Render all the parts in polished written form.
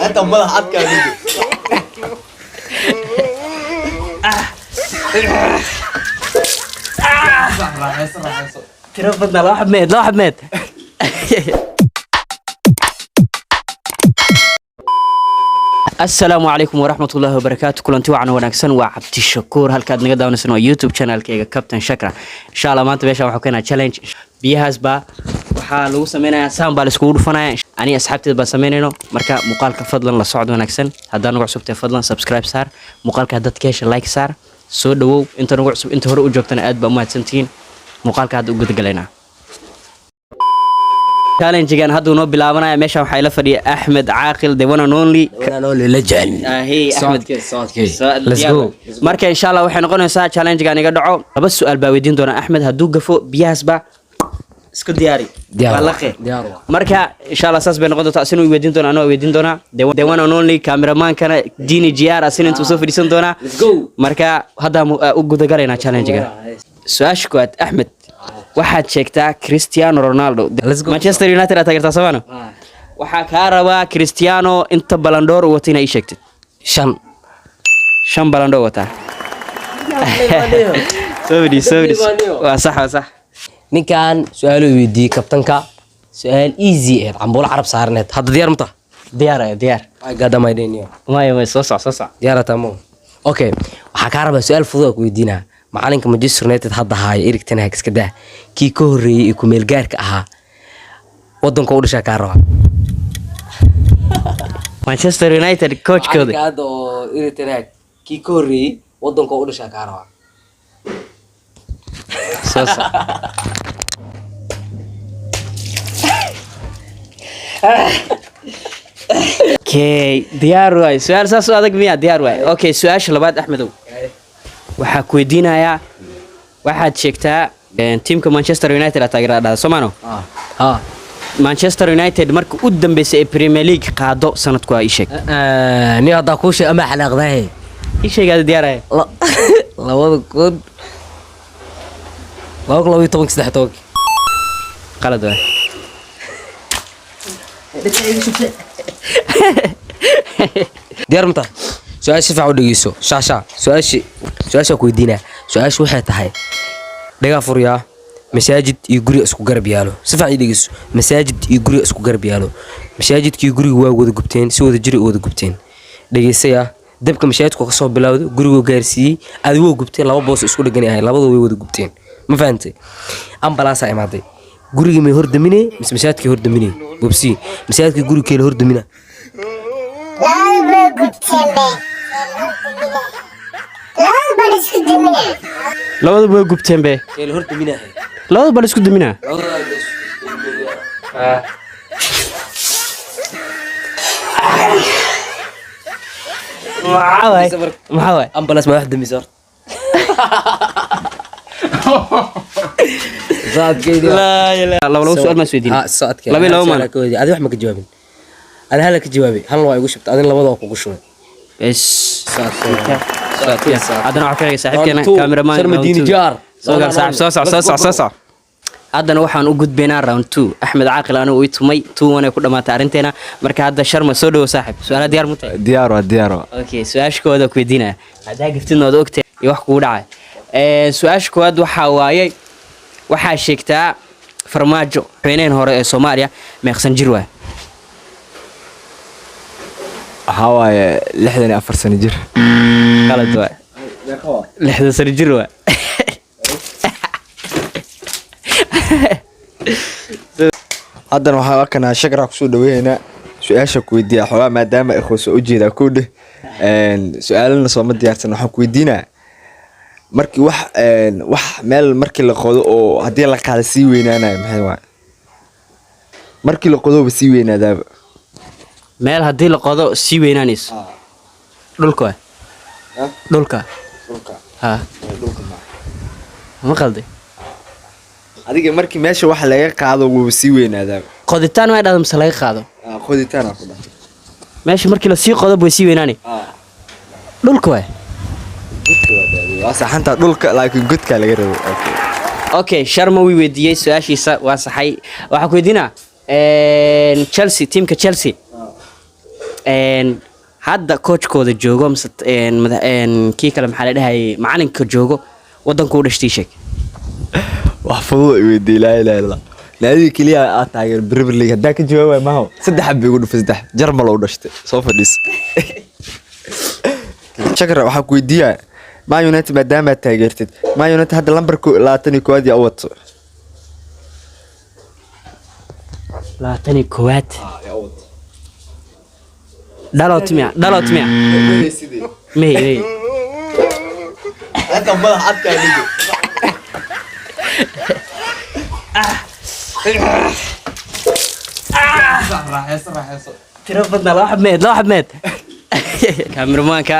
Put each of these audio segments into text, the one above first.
Hata madax adkaa ninka. Tiro badnaa, laba xab meed, laba xab meed. Asalaamu calaykum waraxmat ullaahi wabarakaatu. Kulanti wacan wanaagsan, waa Cabdishakuur. Halkaad naga daawanaysan waa YouTube channelkayga Captain Shakra. Insha Allah maanta meeshaan waxaa keenaa challenge. Biyahaas baa waxaa lagu sameynayaa, saan baa laiskugu dhufanaya. Aniga asxaabteed baan sameynayno. Marka muuqaalka fadlan la socod wanaagsan. Haddaa nagu cusubtahay, fadlan subscribe saar muuqaalka. Haddaad ka hesha, like saar. Soo dhawow inta nagu cusub, inta hore u joogtana aad baa u mahadsantihiin. Muuqaalka hadda u gudagalaynaa. Challengegan hadduu noo bilaabanaya. Meeshaan waxaa ila fadhiya Axmed Caaqil, the one and only. Legend. Hey, Axmed. Socodkee. Let's go. Marka insha Allah waxay noqonaysaa challengegan iga dhaco, laba su-aal baa weydiin doona Axmed. Hadduu gafo, biyahaas baa isku diyaari. Diyaar waa waa. laqe. Diyaar waa. Marka insha Allah saas bay noqon doontaa. Asina wuu weydiin doonaa, anaa weydiin doonaa. The one and only cameramaankana Dini GR, asina intuu soo fadhiisan doonaa. Let's go. Marka hadda u gudagalaynaa challengega. Su-aasha koowaad, Axmed, waxaad sheegtaa Cristiano Ronaldo. Let's go. Manchester United aad taageertaa, somaano? Waxaa kaa rabaa Cristiano inta Ballon d'Or uu watay inaa ii sheegtid. Shan. Shan Ballon d'Or wataa. Soo fadhiis, soo fadhiis. Waa sax, waa sax. Ninkan su-aalo weydiiyey kabtanka, su-aal easy ahayd, cambuulo carab saarneed. Hadda diyaar mata? Diyaar ay, diyaar. Gaadamaydheniyo. Maya, maya, soo soc, soo soc. Diyaarata mo? Okay, waxaa kaa rabaa su-aal fudud oo ku weydiinaa. Macalinka Manchester United hadda haaya, Erik ten Hag iska daa, kii ka horreeyey ee kumeel gaarka ahaa, wadanka u dhashaa kaa rabaa. Manchester United coachkooda? Macalinka hadda oo Erik ten Hag, kii ka horreeyey, wadanka u dhashaa kaa rabaa. Soo soc. Okay, diyaar waay. Su-aal saas u adag miya? Diyaar waay. Okay, su-aasha labaad, Axmedow, waxaa ku weydiinayaa, waxaad sheegtaa tiimka Manchester United aad taageerada dhahda, soomaano? Ha. Manchester United marka u dambeysay ee Premier League qaado, sanadku waa ii sheeg. Nin haddaa kuu sheeg ama xanaaqdahe. Ii sheeg aada diyaaraya. 2000, 2012, 13. Qalad waay. Diyaar mata? Su-aasha si fiican u dhegeyso. Shaasha su-aashi, su-aashaa ku weydiinaa. Su-aashu waxay tahay, dhagaa furyaa, masaajid iyo guri isku garab yaalo. Si fiican ii dhegeyso. Masaajid iyo guri isku garab yaalo. Masaajidkii guriga waa wada gubteen, si wada jiri u wada gubteen. Dhegeysaya, dabka masaajidku kasoo bilowday, guriguu gaarsiiyey, adigoo gubtay. Laba boos isku dhegan yahay, labadu way wada gubteen. Ma fahantay? Ambalaasaa imaaday. Gurigii may hordaminee mise masaajidkii hordaminee? Gubsii masaajidkii guriga keela hordamina? Labada gubteen be, labada bal isku dimina. Labaduba way gubteen be. Keela hordaminaa? Labada bal isku daminaa. Maxaa waay? Maxaa waay? Ambulance ma wax damisa horta? Saadkeydi. Laba laba su-aal maa isweydiin? Laba iyo laba maan. Adi wax ma ka jawaabin. Adi hala ka jawaabay, halna waa igu shubtay, adina labada waa kugu shubay. Bes, haddana waxaa ku xigay saaxiibkeena Round two. cameraman. Sharma Round Dini two. Jaar. Soo gal saaxiib, soo soc, soo soc, soo soc. Haddana waxaan u gudbaynaa round two. Axmed Caaqil anigu ii tumay, 2-1 ay ku dhamaatay arrinteena. Marka hadda Sharma, soo dhawo saaxiib. Su-aalaha diyaar mu tahay? Diyaar waa, diyaar waa. Okay, su-aasha koowaad ku weydiinaya. Haddaa gaftidna waad ogtahay iyo wax kugu dhacay. Su-aasha koowaad waxaa waaye, waxaa sheegtaa Farmaajo, madaxweynehen hore ee Soomaaliya, meeqsan jir waay? Waxaa waaye 64 sano jir. Qalad waay. 60 sano jir waay. Haddana waxaa arkanaa Shakra kusoo dhaweynaa. Su-aasha ku weydiiya xoogaa maadaama ay hoose ujeedaa kow dheh. Su-aalana sooma diyaarsan. Waxaan ku weydiinaa, markii wax wax meel markii la qodo oo haddii la qaado sii weynaanayo, maxay waay? Markii la qodoba sii weynaadaaba. Meel haddii la qodo sii weynaanayso, dhulka waay, dhulka. Ha, ma qalday? Adiga markii meesha wax laga qaado, wuu sii weynaadaaba. Qoditaan way dhahda mise laga qaado? Qoditaan ku dhahay. Meesha markii lasii qodo way sii weynaanay, dhulka waay. Waa saxanta, dhulka, laakiin godkaa laga rabay. Okay. Okay, Sharma wii weydiiyey su-aashiisa, waa saxay. Waxaa ku weydiinaa Chelsea, tiimka Chelsea. Hadda coachkooda joogo mise kii kale, maxaa la dhahayay, macalinka joogo wadanku u dhashtay, sheeg. Wax fudud i weydiiy. Laa ilaaha illa, naadiga keliya aad taageer Premier League haddaa ka jawaabay maho, saddex xab igu dhufay. Saddex Jarmal u dhashtay. Soo fadhiis. Shakra, waxaa ku weydiiyaa Man United, maadaama aad taageertid Man United, hadda lambarka 21aad yaa u wato? 21aad Dalot miya? Dalot miya? Mey mey. Hadda madax adkaa dhigo. Tiro badna, laba xab meed, laba xab meed. Kaamiramanka,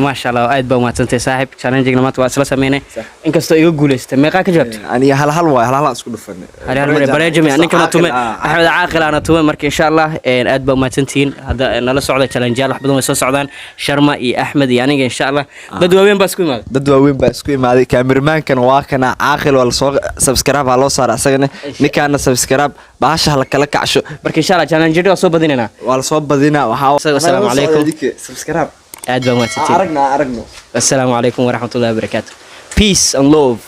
maasha Allah, aad baa umahadsantay saaxib. Challengingna maanta waa isla sameynay, inkastoo iga guuleystay. Meeqaa ka jawaabtay? Aniga hal hal waay, hal hal aan isku dhufanay. Hal hal mare bareejo miya? Ninkana tume, Axmed Caaqil ana tume. Marka insha Allah, aad baa umahadsantihiin. Hadda nala socda challengeyaal wax badan way soo socdaan, Sharma iyo Axmed iyo aniga insha Allah. Dad waaweyn baa isku imaaday. Dad waaweyn baa isku imaaday. Kaamirmaankana waa kana Caaqil, waa lasoo subscribe ha loo saara asagana, ninkaana subscribe bahasha hala kala kacsho. Marka insha Allah challengeyada waa soo badinaynaa. Waa lasoo badinaa waxaa. Assalaamu calaykum. Subscribe. Aad baa umahadsantihiin. Aragna, aragno. Assalaamu calaykum waraxmatullahi wabarakaatu. Peace and love.